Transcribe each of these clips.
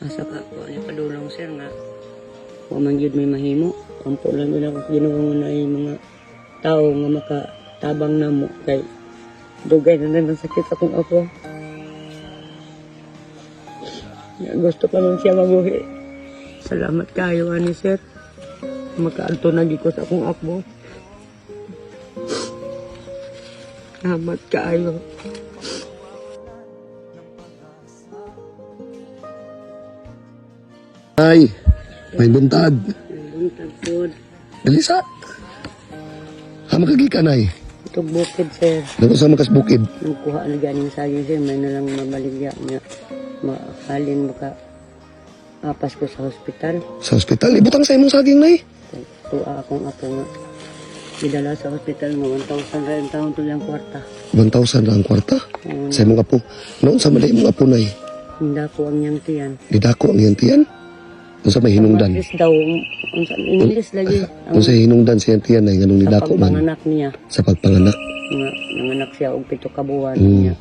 Asa ka ko ni padulong, sir, nga wa man gyud may mahimo. Ampo lang gyud ako Ginoo nga naay mga tao nga makatabang namo kay dugay na nang sakit akong apo. Nga gusto pa man siya mabuhi. Salamat kayo ani, sir. Makaadto na gyud ko sa akong apo. Salamat kaayo. Ay, may buntag. Buntag pod. Dali sa. Ha makagikan ay. Itong bukid, sir. Dako sa makas bukid. Nagkuha na ganing saging, sir, may nalang mabaligya niya. Mahalin maka apas ko sa hospital. Sa ospital, ibutang sa imong saging nay. Tuwa akong apo nga. Gidala sa hospital nga 1,000 ra ang taon to yung kwarta. 1,000 ra ang kwarta. Sa imong apo. Noon sa mali imong apo nay. Hindi ko ang niyang tiyan. Didako ang iyang tiyan. Unsa may hinungdan? English daw, unsa English lagi. Ang Unsa hinungdan sa iyang tiyan nay nganong sa nidako man pagpanganak niya. sa pagpanganak? Nga, nanganak siya og 7 ka buwan niya.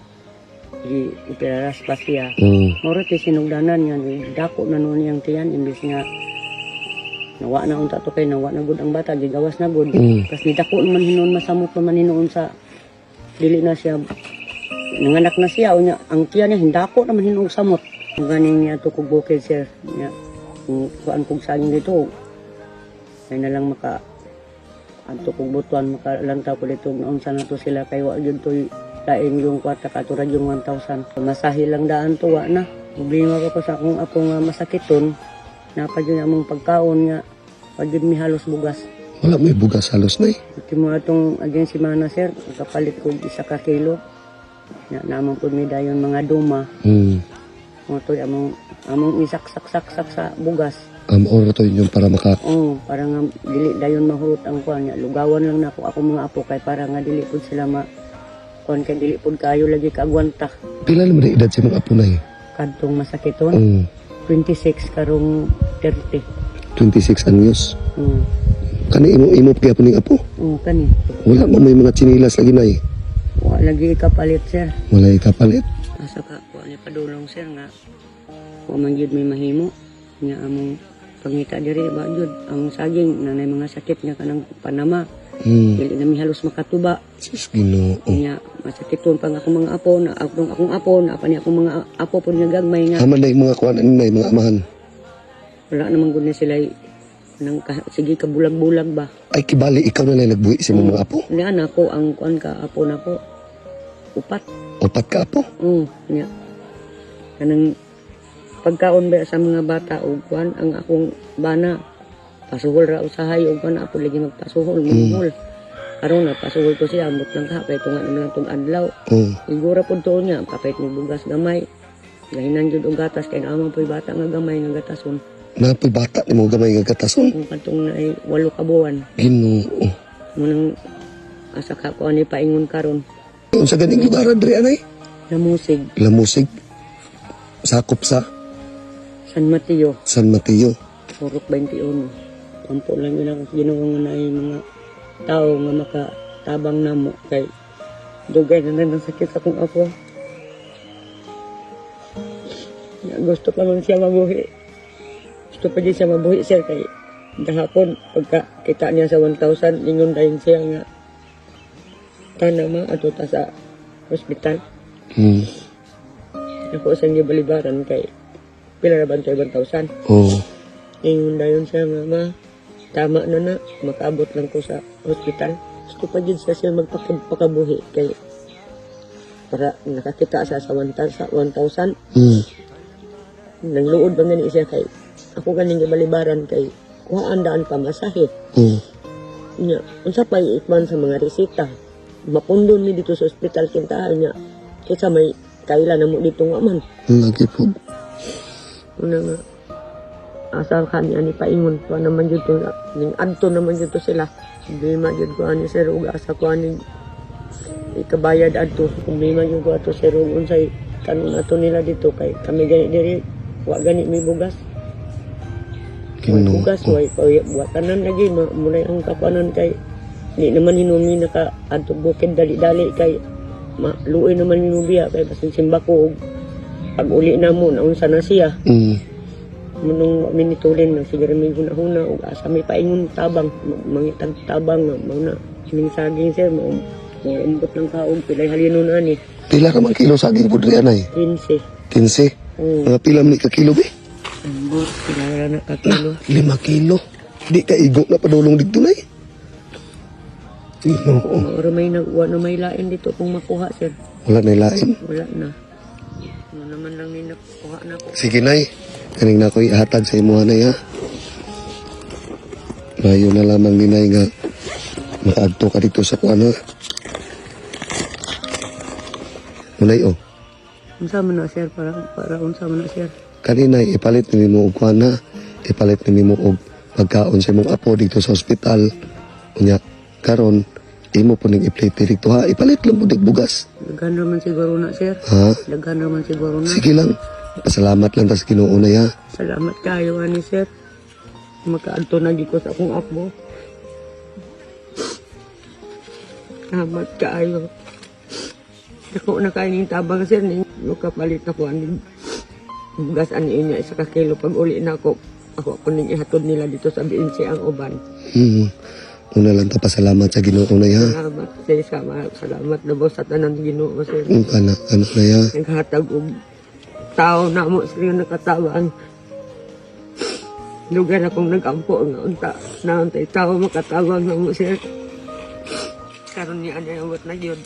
Gi ipiraras pa siya. Moro ti sinugdanan niya, dako na noon niyang tiyan imbes nga nawa na unta to kay nawa na gud ang bata, gigawas na gud. Kas nidako naman hinuon, masamok naman hinuon sa dili na siya nanganak na siya unya ang tiyan niya hindako naman hinuon samot. Ang ganing niya to kog bukid, sir, niya kung kuan kog saging dito ay na lang maka adto kog butuan makalantaw ko dito naunsa na to sila kay wa gyud toy lain yung kwarta katurad yung 1,000. Masahi lang daan to, wa na. Problema ko sa akong apo nga masakiton, napa gyud among pagkaon nga wa gyud mi halos bugas. Wala may bugas halos nay. Iti mo atong aging simana, sir, kapalit ko 1 ka kilo. Na naman po mi dayon mga duma. Mo to'y among among isaksak-saksak sa bugas. Oro to yun para maka Oo, para nga dili dayon mahurot ang kuan niya. Lugawan lang nako ako mga apo kay para nga dili pud sila ma kuan kay dili pud kayo lagi kaagwanta. Pila naman ang edad sa imong apo nay? Kadtong masakiton, 26 karong 30. 26 anyos. Kani imo imo pa gyapon ning apo. Oo, kani. Wala man may mga tsinilas lagi nay. Wa lagi ikapalit, sir. Wala ikapalit. Asa ka ko ni padulong, sir, nga wa man gyud may mahimo nga among pangita diri ba gyud ang saging na nay mga sakit nga kanang panama, dili na mi halos makatuba. Sus, Ginoo. Nya masakiton pa nga akong mga apo na akong akong apo na pa ni akong mga apo pud nga gagmay nga Haman na yung mga kuan ano na mga amahan. Wala naman gud ni sila nang ka, sige kabulag-bulag ba. Ay kibali ikaw na lang nagbuhi sa imong mga apo. Ni anak ko ang kuan ka apo nako upat. Upat ka apo. Oo, nya. Kanang pagkaon ba sa mga bata og kuan ang akong bana pasuhol ra usahay og kuan ako lagi magpasuhol muhol. Karon na pasuhol ko siya ambot lang ka kay tunga naman lang tong adlaw. Igura pud tuon niya kapit mo bugas gamay. Gahinan jud og gatas kay naman po'y bata nga gamay nga gatason. Napoy bata ni mo gamay nga gatason. Kung katong naay 8 ka buwan. Ginoo. Munang asa ka ko ani paingon karon. Unsa ganing lugar diri anay? Namusig. Lamusig. Sakop sa San Mateo. San Mateo. Purok 21. Ampo lang yun ako Ginoo nga naay mga tao nga makatabang namo kay dugay na nang sakit akong apo. Nga gusto pa man siya mabuhi. Gusto pa din siya mabuhi, sir, kay gahapon pagka kita niya sa 1,000 ingon dayon siya nga tana ma ato ta sa hospital. Ako sa inyo balibaran kay pila ra ba ang 1,000? Oh. Ingon dayon siya nga, "Ma, tama na na, makaabot lang ko sa hospital." Gusto pa jud siya siya magpakabuhi kay para nakakita siya sa 1,000. 1,000. Nangluod ba gani siya kay ako ganing gibalibaran kay kuhaan daan pamasahe. Nya, unsa pa ikman sa mga resita. Mapundon mi dito sa ospital kintahan niya. Kaysa may kaila na mo dito nga man. Lagi po. Una nga, asa ka niya ni paingon pa naman dito ning adto naman dito sila. Problema jud ko ani, sir, ug asa ko ani ikabayad adto. Problema jud ko ato, sir, ug unsay kanon ato nila dito kay kami gani diri wa gani may bugas. Way Ginoo. bugas, way wa tanan lagi munay ang kapanan kay di naman hinumi naka adto bukid dali-dali kay maluoy naman mi biya kay basin simba ko og pag uli na mo naunsa na siya. Munong minitulin na siguro may hunahuna ug asa may paingon tabang mangitag tabang nga mao na kining saging, sir, mao umbot lang ka og pilay halinon ani. Pila ka man kilo saging pud riyan, ay? 15. 15. Oh. Mga pila man ni ka kilo, be? Ambot pila ra na ka kilo. 5 kilo. Di ka igo na padulong dito, nay. Ginoo. Mao ra may nag wa na may lain dito kung makuha, sir. Wala na lain. Wala na. Ano naman lang ni nakuha na ko. Sige, nay. Kaning na ko ihatag sa imo, nay, ha. Mayo na lamang ni nay nga makaadto ka dito sa kuan, ha. Munay oh. Unsa man na, sir, para unsa man na, sir? Kanina ipalit ni mo og kuan, ha. Ipalit ni mo og pagkaon sa imong apo dito sa ospital. Unya karon imo po ning iplate dito, ha. Ipalit lang mo dig bugas. Daghan ra man siguro na, sir. Ha? Daghan ra man siguro na. Sige lang. Pasalamat lang tas Ginoo na ha. Salamat kayo ani, sir. Makaadto na gyud ko sa akong apo. Salamat kayo. Dako na kayo ning tabang, sir, ning kapalit ako ani bugas ani inya 1 ka kilo pag uli na ako ako ako ning ihatod nila dito sa BNC ang uban. Una lang ta pasalamat sa Ginoo na ha. Salamat, sir, salamat na sa tanan Ginoo, sir. Ang kana kana na ha. Naghatag og tao na mo, sir, nga nakatabang. Lugar akong nagampo nga unta na untay tao makatabang na mo, sir. Karon ni ani awat na gyud.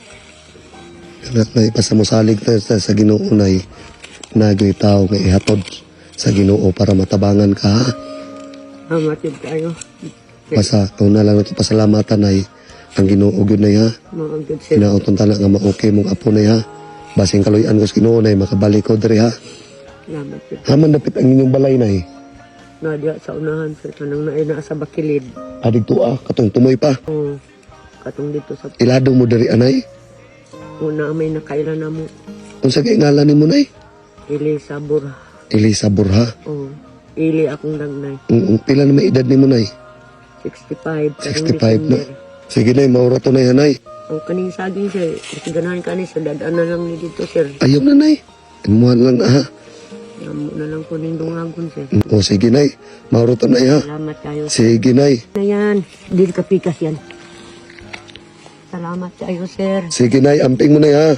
Kana na ipasamosalig ta sa Ginoo na nagyoy tao nga ihatod sa Ginoo para matabangan ka, ha. Salamat gyud kayo. Basta una lang nato pasalamatan ay ang Ginoo gyud na ha. Mga gyud, sir. Hinaoton ta na nga ma-okay mong apo na ha. Basin kaluy-an ko sa Ginoo na makabalik ko diri, ha. Salamat gyud. Haman dapit ang inyong balay na. Na diya sa unahan, sir, kanang naay naa sa bakilid. Adig tuwa katong tumoy pa. Oh, katong dito sa Ilado mo diri, anay. una may nakaila na mo. Unsa kay ngalan nimo, nay? Ili sabor. Elisa Borja. Oh, ili akong dagnay. Pila na may edad nimo, nay? 65 karong 65 na. December. Sige nay, maura to nay, hanay. Ang kaning saging, sir, mas ganahan ka ni sir, dadaan na lang ni dito, sir. Ayaw na, nay. Imuhan lang na, ha. Amo na lang ko ning dungagon, sir. O sige nay, maura to nay, ha. Salamat kayo. Sige nay. Na yan, dili ka pikas yan. Salamat kayo, sir. Sige nay, amping mo nay, ha.